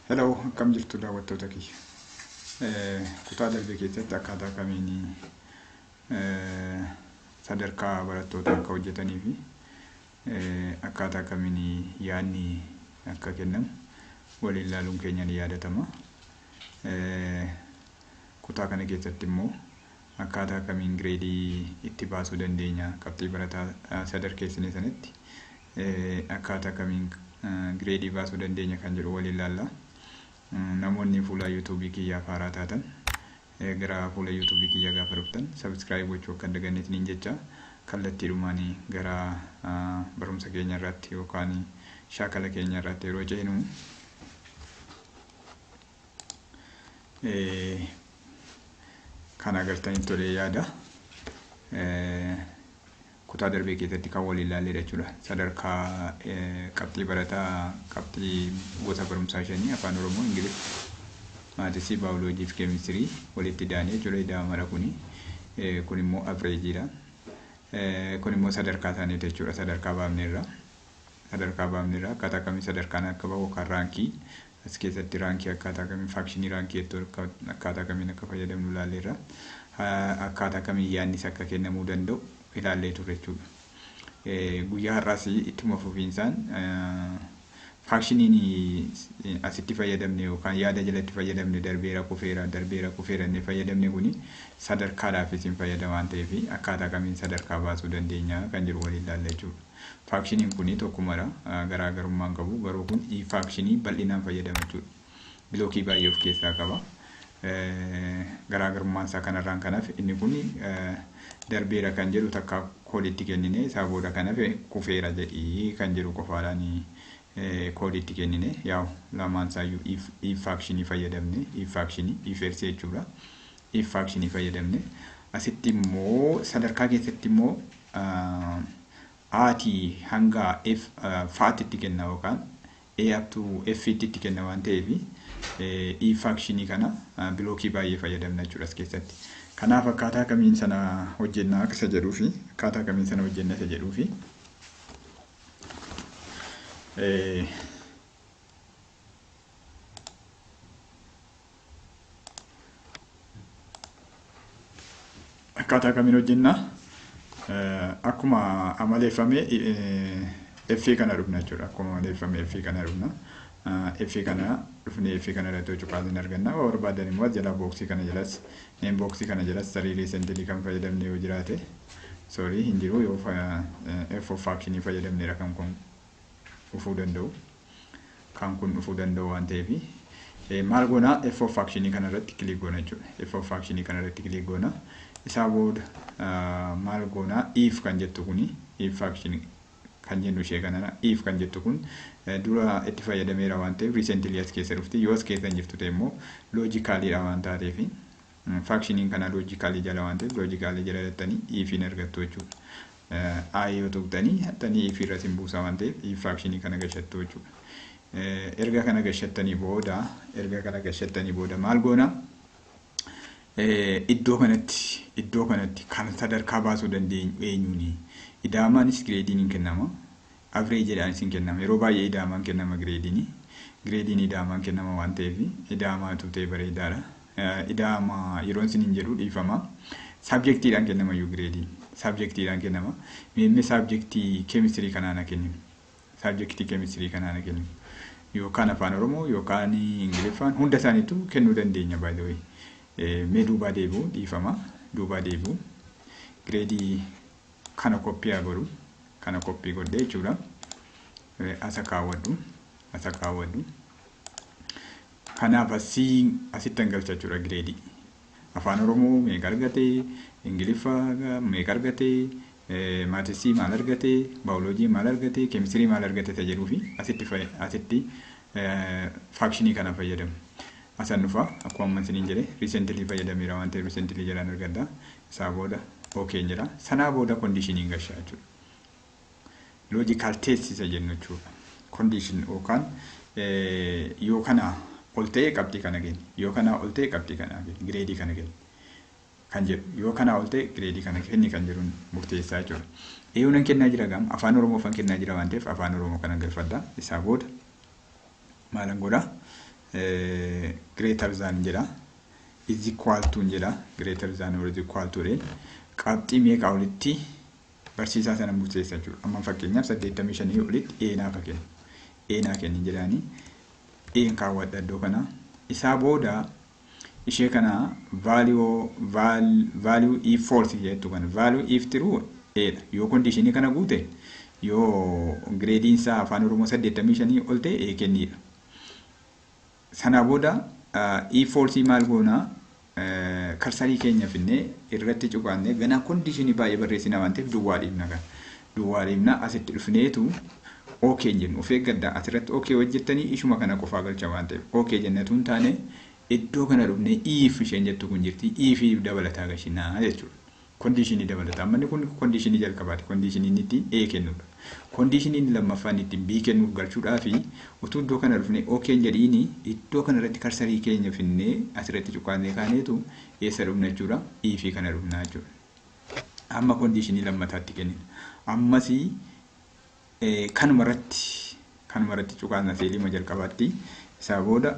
Hello, akkam jirtu daawwattoota kiyya. Kutaa darbe keessatti akkaataa kamiin sadarkaa barattoota akka hojjetanii fi akkaataa kamiin yaadni akka kennamu waliin ilaaluun keenya ni yaadatama. Kutaa kana keessatti immoo akkaataa kamiin gireedii itti baasuu dandeenya, qabxii barataa sadarkeessine sanatti akkaataa kamiin gireedii baasuu dandeenya kan jedhu waliin ilaalla. Namoonni fuula yuutuubii kiyyaaf haaraa taatan gara fuula yuutuubii kiyyaa gaafa dhuftan subscribe gochuu akka hin daganne isiniin jecha, kallattiidhumaan gara barumsa keenya irratti yookaan shaakala keenya irratti yeroo ceenu, kan agartanitti tolee yaada. Kutaa darbee keessatti kan waliin ilaalledha jechuudha. Sadarkaa qabxii barataa, qabxii gosa barumsaa shanii, Afaan Oromoo, Ingiliffa, Maatisii, Baayoloojii fi Keemistirii walitti daanee jechuudha. Ida'amadha kuni. Kun immoo averageiidha. Kun immoo sadarkaa isaaniiti jechuudha. Sadarkaa baafneerra. Sadarkaa baafneerra. Akkaataa kamiin sadarkaan akka bahu yookaan rankii as keessatti rankii akkaataa kamiin, functionii rankii akkaataa kamiin akka fayyadamnu ilaalleerra. Akkaataa kamiin yaadnis akka kennamuu danda'u ilaallee turre jechuudha. Guyyaa har'aas ittuma fufiinsaan functioniin asitti fayyadamne yookaan yaada jalatti fayyadamne, darbeera kufeera, darbeera kufeera inni fayyadamne kuni sadarkaadhaafis hin fayyada waan ta'eef, akkaataa kamiin sadarkaa baasuu dandeenya kan jiru waliin ilaalla jechuudha. Functioniin kuni tokkumadha, garaagarummaan qabu, garuu kun functionii bal'inaan fayyadama jechuudha. Blockii baay'ee of keessaa qaba. Garaagarummaan isaa kanarraan kanaaf inni kun darbeera kan jedhu takka koodiitti kennine, isaa booda kanaaf kufeera jedhii kan jedhu qofaadhaan koodiitti kennine. Yaa'u lamaan isaayyuu if functionii fayyadamne, if functionii, if else jechuudha. If functionii fayyadamne. Asitti immoo sadarkaa keessatti immoo Aatii hanga F faatti itti kenna yookaan A up to F itti kenna waan ta'eef, if functionii kana blockii baay'ee fayyadamna jechuudha as keessatti. Kanaaf akkaataa kamiin sana hojjenna akka isa jedhuu fi akkaataa kamiin sana hojjenna isa jedhuu fi akkaataa kamiin hojjenna, akkuma amaleeffame F kana dhufna jechuudha. Akkuma amaleeffame F kana dhufna. F kana dhufnee F kana irratti cuqaasin arganna. Yoo barbaadan immoo as jala boxii kana jalas, name boxii kana jalas tarii recently kan fayyadamne yoo jiraate, sorry, hin jiru, yoo F of functionii fayyadamneera kan kun dhufuu danda'u. Kan kun dhufuu danda'u waan ta'eef, maal goona? F of functionii kana irratti click goona jechuudha. F of functionii kana irratti click goona. Isaa booda maal goona? If kan jettu kuni, if function kan jennu ishee kanana, if kan jettu kun dura itti fayyadameera waan ta'eef recently as keessa dhufti. Yoo as keessa hin jirtu ta'e immoo, logicaliidha waan taateef, functioniin kana logicalii jala waan ta'eef, logicalii jala jettanii ifiin argattu jechuudha. I yoo tuqxanii hattanii if irra isin buusa waan ta'eef, if functionii kana gashattu jechuudha. Erga kana gashattanii booda maal goona? Iddoo kanatti kan sadarkaa baasuu dandeenyu eenyuuni? Ida'amaanis gireediin hin kennama. Averageiidhaanis hin kennama. Yeroo baay'ee ida'amaan kennama gireediin. Gireediin ida'amaan kennama waan ta'eef, ida'amaatu ta'e bareedaadha. Ida'ama yeroo isin hin jedhu, dhiifama. Subjectiidhaan kennama iyyuu gireediin. Subjectiidhaan kennama. Meemmee subjectii keemistirii kanaan haa kennu. Subjectii keemistirii kanaan haa kennu. Yookaan Afaan Oromoo yookaan Ingiliffaan hunda isaaniitu kennuu dandeenya, by the way. Mee duubaa deebi'u, dhiifama. Duubaa deebi'u. Gireedii kana copy haa godhu. Kana copy godhee jechuudha. Asa kaawwadhu. Asa kaawwadhu. Kanaaf asii asitti galcha jechuudha gireedii. Afaan Oromoo meeqa argate, Ingiliffa meeqa argate, Maatisii maal argate, Baayoloojii maal argate, Keemistirii maal argate isa jedhuu fi asitti functionii kana fayyadamu. Asan dhufa, akkuma amma isiniin jedhe recently fayyadameera waan ta'eef, recently jalaan argadha. Isaa booda okay jedha. Sanaa booda conditioniin gashaa jechuudha. Logical test isa jennu jechuudha. Condition yookaan yoo kana ol ta'e qabxii kana kenni, yoo kanaa ol ta'e qabxii kana kenni, gireedii kana kenni kan jedhu, yoo kanaa ol ta'e gireedii kana kenni kan jedhuun murteessaa jechuudha. Eeyyoon kennaa jira gaam Afaan Oromoo fan kennaa jira waan ta'eef, Afaan Oromoo kana galfadha. Isaa booda maalan godha? Greater than jedha. Is equal to jedha. Greater than or is equal to qabxii meeqaa olitti barsiisaa sana murteessa jechuudha. Amma fakkeenyaaf 85 olitti A naaf kennu. A naa kenni jedhaanii A kaawwadha iddoo kana. Isaa booda ishee kana value if false jettu kana, value if true A dha. Yoo conditionii kana guute, yoo gradeiin isaa Afaan Oromoo 85 ol ta'e, A kenniidha. Sana booda if false maal goona? Cursorii keenya finnee irratti cuqaannee ganaa conditionii baay'ee barreessina waan ta'eef duwwaa dhiibna kana. Duwwaa dhiibna, asitti dhufneetu OK jennu. Of eeggadhaa, asirratti OK hojjettanii ishuma kana qofaa galcha waan ta'eef OK jennatu hin taane, iddoo kana dhufnee if isheen jettu kun jirti, if dabalataa gashinaa jechuudha. Conditionii dabalataa. Amma inni kun conditionii jalqabaati. Conditioniin itti A kennudha. Conditioniin lammaffaan ittiin B kennuuf galchuudhaa fi utuu iddoo kana dhufnee OK jedhiini, iddoo kana irratti cursorii keenya finnee asirratti cuqaannee kaaneetu eessa dhufna jechuudha? If kana dhufna jechuudha. Amma conditionii lammataatti kennina. Ammasii kanuma irratti cuqaasna cellima jalqabaatti. Isaa booda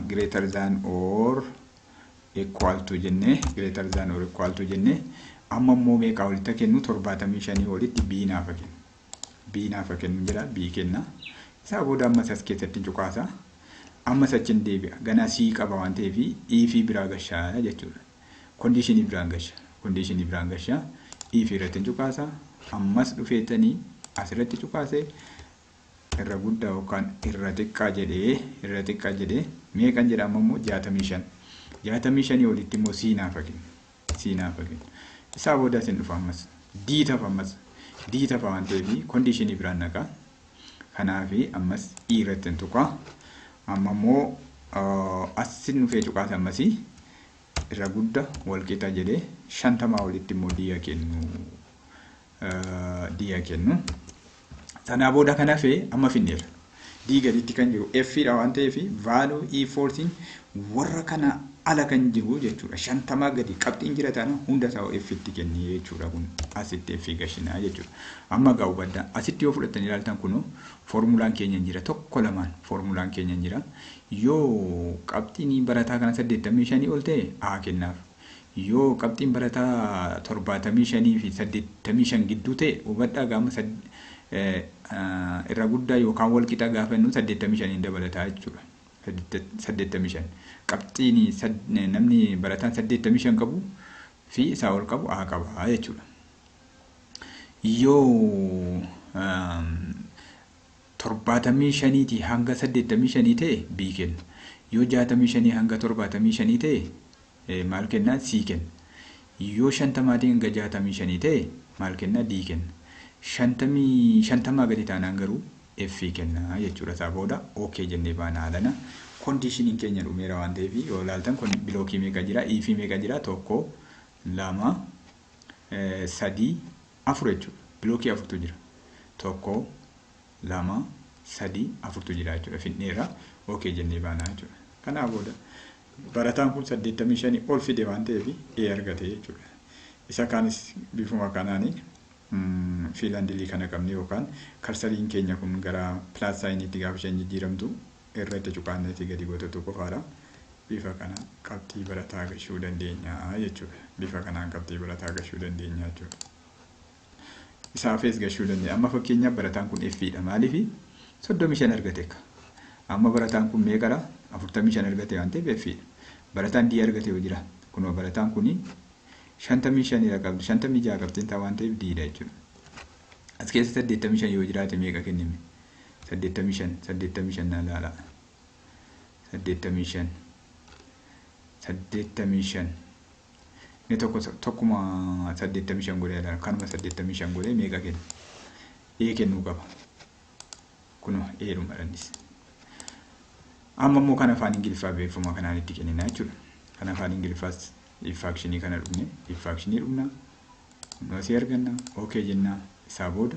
greater than or equal to jennee, greater than or equal to jennee, amma immoo meeqaa olitti kennu? 75 olitti B naaf kennu. B naaf kennu jedha, B kenna. Isaa booda ammas as keessatti cuqaasa. Ammas achiin deebi'a. Ganaa C qaba waan ta'eef if biraa gashaa jechuudha. Conditionii biraan gasha. Conditionii biraan gashaa. If irratti cuqaasa. Ammas dhufeetanii asirratti cuqaasee irra guddaa yookaan irra xiqqaa jedhee, irra xiqqaa jedhee meeqan jedha? Amma immoo 65. 65 olitti immoo C naaf kennu. C naaf kennu. Isaa booda asin dhufa ammas. D tafa ammas. D tafa waan ta'eef conditionii biraan naqa. Kanaafi ammas E irratti hin tuqa. Amma immoo asin dhufee cuqaasa, ammasii irra guddaa walqixa jedhee 50 olitti immoo D kennu. D kennu. Sanaa booda kan hafe amma finneerra. D gaditti kan jiru F dha waan ta'eef value if falseiin warra kana ala kan jiru jechuudha. 50 gadi qabxiin jira taana hunda isaa F itti kennee jechuudha, kun asitti F gashinaa jechuudha. Amma gaa hubaddaa, asitti yoo fudhattanii ilaaltan kunoo foormulaan keenya jira, tokko lamaan foormulaan keenya jira. Yoo qabxiin barataa kana 85 ol ta'e, A kennaaf. Yoo qabxiin barataa 75 fi 85 gidduu ta'e, hubadhaa, gaama irra guddaa yookaan wal qixa gaafa jennu 85 dabalataa jechuudha. 85 qabxiin namni barataan 85 qabu fi isaa ol qabu A qaba jechuudha. Yoo 75tii hanga 85 ta'e, B kenna. Yoo 65 hanga 75 ta'e maal kenna? C kenna. Yoo 50maatii hanga 65 ta'e maal kenna? D kenna. 50 gadi taanaan garuu F kenna jechuudha. Isaa booda OK jennee baana haalana. Conditioniin keenya dhumeera waan ta'eef, yoo ilaaltan kun blockii meeqa jira? If meeqa jira? Tokko, lama, sadii, afur jechuudha. Blockii afurtu jira. Tokko, lama, sadii, afurtu jira jechuudha. Finneerra, OK jennee baanaa jechuudha. Kanaa booda barataan kun 85 ol fide waan ta'eef A argate jechuudha. Isa kaanis bifuma kanaanii fill handleii kana qabne yookaan cursoriin keenya kun gara plus signiitti gaafa isheen jijjiiramtu irratti cuqaanneetii gadi gootatu qofaadha. Bifa kana qabxii barataa gashuu dandeenya jechuudha. Bifa kanaan qabxii barataa gashuu dandeenya jechuudha. Isaafis gashuu dandeenya. Amma fakkeenyaaf barataan kun F dha. Maaliif? 35 argate. Amma barataan kun meeqadha? 45 argate waan ta'eef F dha. Barataan D argate yoo jira. Kunoo barataan kuni 55 qabdi. 56 qabxiin ta'a waan ta'eef D dha jechuudha. As keessa 85 yoo jiraate meeqa kennime? 85, 85 naa ilaala. 85, 85. Inni tokko tokkuma 85 godhee ilaala. Kanuma 85 godhee meeqa kenna? A kennuu qaba. Kunoo A dhuma dhandhis. Amma immoo kan Afaan Ingiliffaa beekfama kanaan itti kennina jechuudha. Kan Afaan Ingiliffaas if functionii kana dhufne, if functionii dhufna. Asii arganna, OK jenna. Isaa booda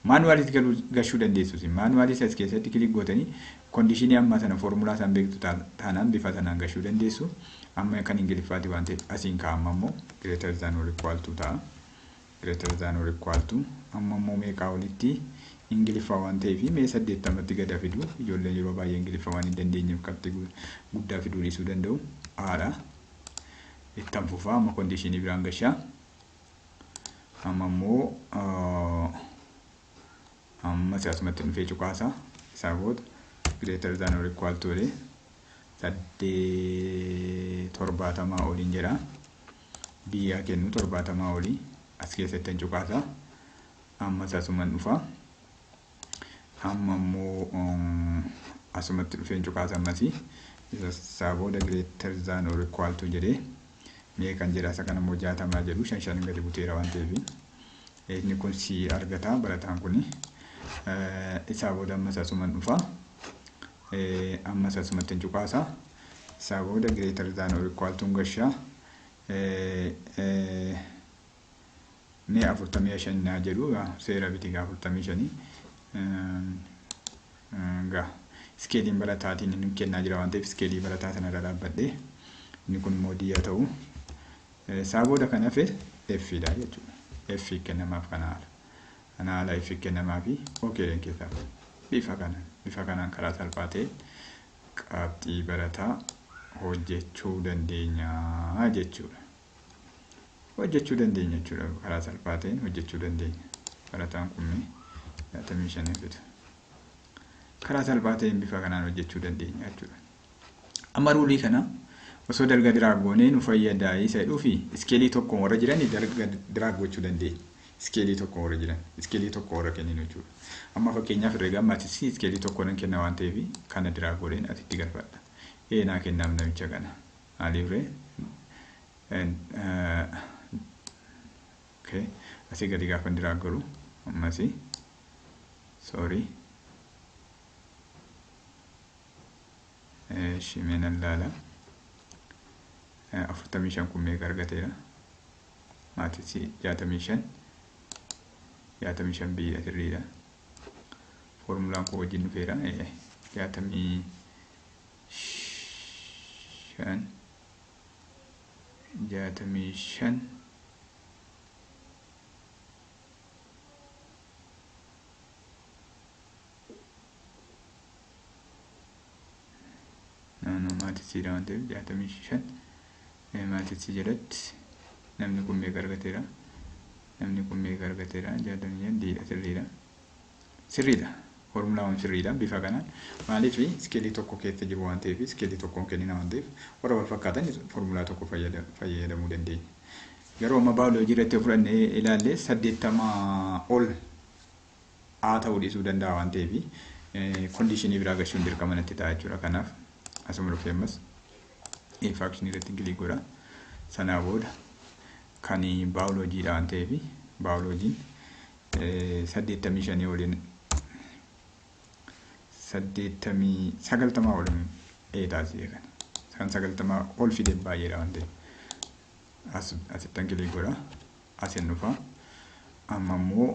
manualitti galuu gashuu dandeessu. Manualis as keessatti click gootanii conditionii ammaa sana foormulaa isaan beektu taanaan bifa sanaan gashuu dandeessu. Amma kan Ingiliffaati waan ta'eef asiin kaa'ama immoo greater than or equal to ta'a. Greater than or equal to, amma immoo meeqaa olitti? Ingiliffaa waan ta'eef mee 80tti gada fidu. Ijoolleen yeroo baay'ee Ingiliffaa waan hin dandeenyeef qabxii guddaa fiduu dhiisuu danda'u. Haadha. Ittan fufaa, amma conditionii biraan gashaa. Amma immoo ammas asumatti dhufee cuqaasa. Isaa booda greater than or equal to 70 oliin jedha. Biyyaa kennu 70 olii as keessatti hin cuqaasa. Ammas asuman dhufa. Amma immoo asumatti dhufee hin cuqaasa ammasii. Isaa booda greater than or equal to jedhee mee kan jedha, isa kana immoo 60 jedhu, shan shan gadi buteera waan ta'eef. Inni kun si argata barataan kuni. Isaa booda ammas asuman dhufa. Ammas asumatti hin cuqaasa. Isaa booda greater than or equal to gashaa. Mee 45 naa jedhu, seera biti gaa 45 gaa. Scaleiin barataatiin inni kennaa jira waan ta'eef scaleii barataa sanarra dhaabbadhee inni kun immoo D haa ta'u. Isaa booda kan hafe F dha jechuudha. F kennamaaf kana haala. Kana haala F kennamaa fi OK'n keessaa bifa kanaan karaa salphaa ta'een qabxii barataa hojjechuu dandeenya jechuudha. Hojjechuu dandeenya jechuudha, karaa salphaa ta'een hojjechuu dandeenya. Barataan kun 65 fidu. Karaa salphaa ta'een bifa kanaan hojjechuu dandeenya jechuudha. Amma ruleii kana osoo dalga drag goonee nu fayyadaa isa jedhuu fi scaleii tokkoon warra jiran dalga drag gochuu dandeenya. Scaleii tokko warra jiran, scaleii tokko warra kenninu jechuudha. Amma fakkeenyaaf herreega mathsii scaleii tokko nan kenna waan ta'eef kana drag godheen asitti galfadha. Ee, naa kennaaf namicha kana. Maaliif ree? Okay. Asii gadi gaafa drag godhu ammasii, sorry. Eshi, mee nan laala. 45 kun meeqa argateera? Mathsii 65. 65 biyya sirriidha. Foormulaan koo wajjin dhufeera. 65, 65, naannoo mathsiidha waan ta'eef 65 mathsii jalatti namni kun meeqa argateera? Namni kun meeqa argateera? 65 Dha, sirriidha. Sirriidha. Foormulaawwan sirriidha bifa kanaan. Maaliif? Scaleii tokko keessa jiru waan ta'eef, scaleii tokkoon kennina waan ta'eef, warra wal fakkaatan foormulaa tokko fayyadamuu dandeenya. Garuu amma baayoloojii irratti yoo fudhannee ilaalle 80 ol A ta'uu dhiisuu danda'a waan ta'eef conditionii biraa gashuun dirqama natti ta'a jechuudha. Kanaaf asuma dhufee ammas function irratti click godha. Sanaa booda kan baayoloojiidha waan ta'eef baayoloojiin 85 oliin, 80, 90 oliin A taasisee kana. Kan 90 ol fide baay'eedha waan ta'eef. Asittan click godha. Asin dhufa. Amma immoo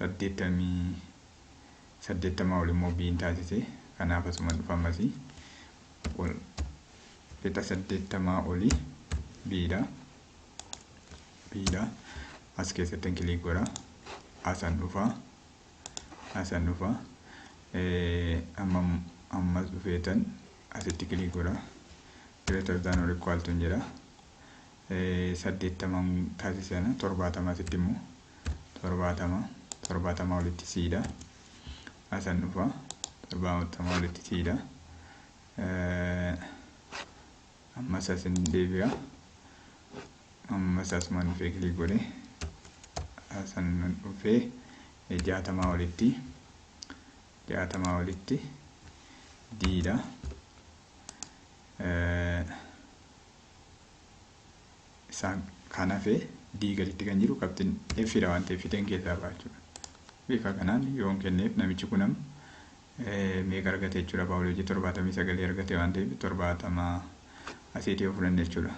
80 ol immoo B'n taasise. Kanaaf asuma dhufa ammasii. Ol qixa 80 olii B'dha. B'dha. As keessatti click godha. Asan dhufa. Asan dhufa. Amma ammas dhufeetan asitti click godha. Greater than or equal to jedha. 80 taasisana, 70 asitti immoo 70, 70 olitti C'dha. Asan dhufa. 70 olitti C'dha. Ammas asin deebi'a. Ammas asumaan dhufee click godhe. Asan dhufee 60 olitti, 60 olitti D'dha. Isaan kan hafe D gaditti kan jiru qabxiin F'dha waan ta'eef fiteen keessaa ba'a jechuudha. Bifa kanaan yoon kenneef namichi kun amma meeqa argate jechuudha? Baayoloojii 79 argate waan ta'eef 70 asiitii yoo fudhanne jechuudha.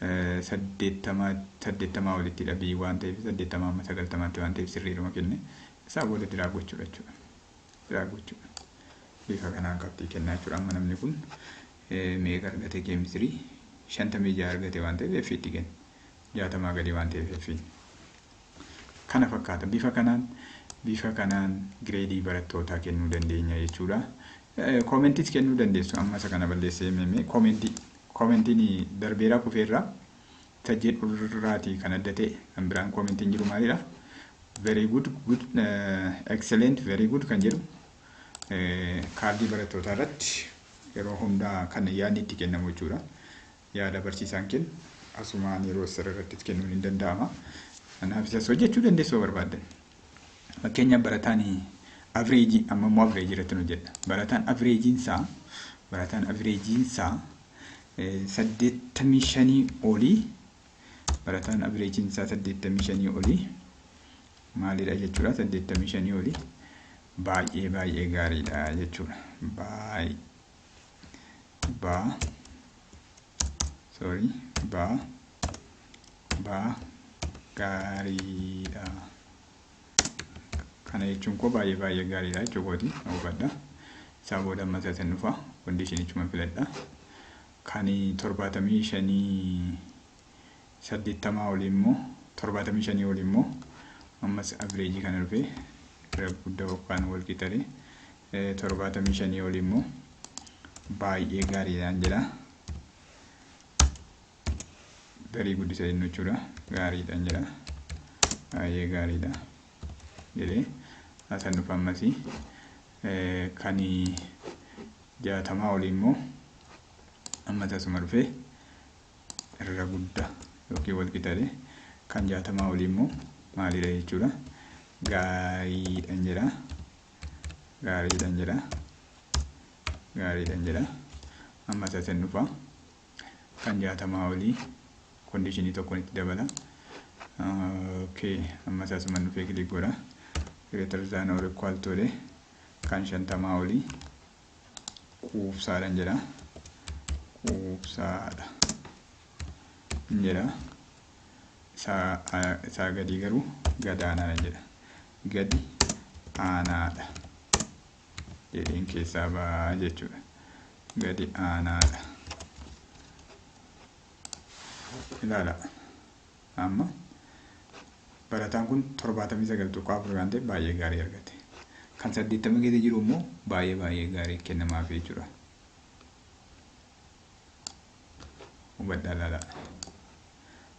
80, 80 olittidha B waan ta'eef, 80 amma 90tti waan ta'eef sirriidhuma kenne. Isaa booda drag gochuudha jechuudha. Drag gochuudha. Bifa kanaan qabxii kennaa jechuudha. Amma namni kun meeqa argate? Keemistirii 56 argate waan ta'eef F itti kenna. 60 gadi waan ta'eef F. Kana fakkaata. Bifa kanaan Bifa kanaan grade barattootaa kennuu dandeenya jechuudha. Commentiis kennuu dandeessu. Amma isa kana balleessee meemee commentiin darbeeraa kufeerraa isa jedhurraatii kan adda ta'e kan biraan commentiin jiru maalidha? Very good, good, excellent, very good kan jedhu kaardii barattootaa irratti yeroo hundaa kan yaadni itti kennamu jechuudha. Yaada barsiisaan kennu asumaan yeroo irratti kennuun hin danda'ama. Kanaaf isas hojjechuu dandeessu yoo barbaaddan. Fakkeenyaaf, barataan average, amma immoo average irratti hojjedha. Barataan averageiinsaa 85 olii, barataan averageiinsaa 85 olii maalidha jechuudha? 85 olii baay'ee baay'ee gaariidha jechuudha. Baay'ee baa, sorry, baa baa gaariidha. Kana jechuun koo baay'ee baay'ee gaariidha jechuu kooti, hubadha. Isaa booda amma isa dhufa, conditionichuma filadha. Kan 75, 80 olii immoo, 75 olii immoo ammas average kana dhufee irra guddaa yookaan wal qixxee 75 olii immoo baay'ee gaariidhaan jedha. Very good isa jennu jechuudha. Gaariidhaan jedha. Baay'ee gaariidha jedhee asan dhufa. Ammasii kan 60 olii immoo ammas asuma dhufee irra guddaa yookiin wal qixxee kan 60 olii immoo maalidha jechuudha? Gaariidhaan jedha. Gaariidhaan jedha. Gaariidhaan jedha. Ammas asan dhufa. Kan 60 olii condition tokkoon itti dabala. Okay, ammas asuma dhufee click godha. Greater than or equal to kan 50 olii quubsaadhaan jedha. Quubsaadha jedha. Isaa gadii garuu gadaanaadha jedha. Gadi aanaadha jedheen keessaa ba'aa jechuudha. Gadi aanaadha. Ilaala. Amma barataan kun 79.4 waan ta'eef baay'ee gaarii argate. Kan 80 keessa jiru immoo baay'ee baay'ee gaarii kennamaaf jechuudha. Hubadhaa, ilaala.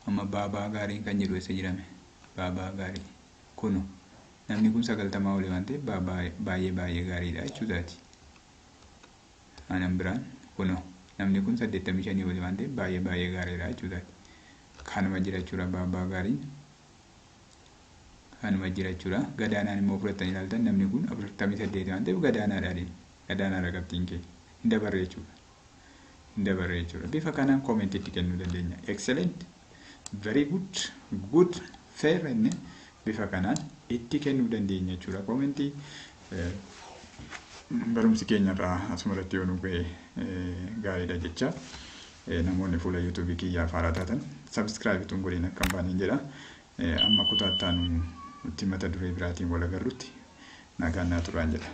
Amma baabaa gaariin kan jedhu eessa jirame? Baabaa gaarii. Kunu namni kun 90 olii waan ta'eef baay'ee baay'ee gaariidha jechuusaati. Anan biraan kuno namni kun 85 olii waan ta'eef baay'ee baay'ee gaariidha jechuusaati. Kanuma jira jechuudha baabaa gaariin. Kanuma jira jechuudha. Gadaanaan immoo fudhattanii ilaaltan, namni kun 48 waan ta'eef gadaanaadha. Gadaanaadha qabxiin kee. Hin dabarre jechuudha. Hin dabarre jechuudha. Bifa kanaan comment itti kennuu dandeenya. Excellent, very good, good, fair inni bifa kanaan itti kennuu dandeenya jechuudha. Comment barumsi keenya irraa asuma irratti yoo nu ga'e gaariidha jecha, namoonni fuula YouTubeii kiyyaaf haaraa taatan subscribe tun godhin akka hin baaneen jedha. Amma kutaa itti mata duree biraatiin wal agarrutti nagaan naa turaan jedha.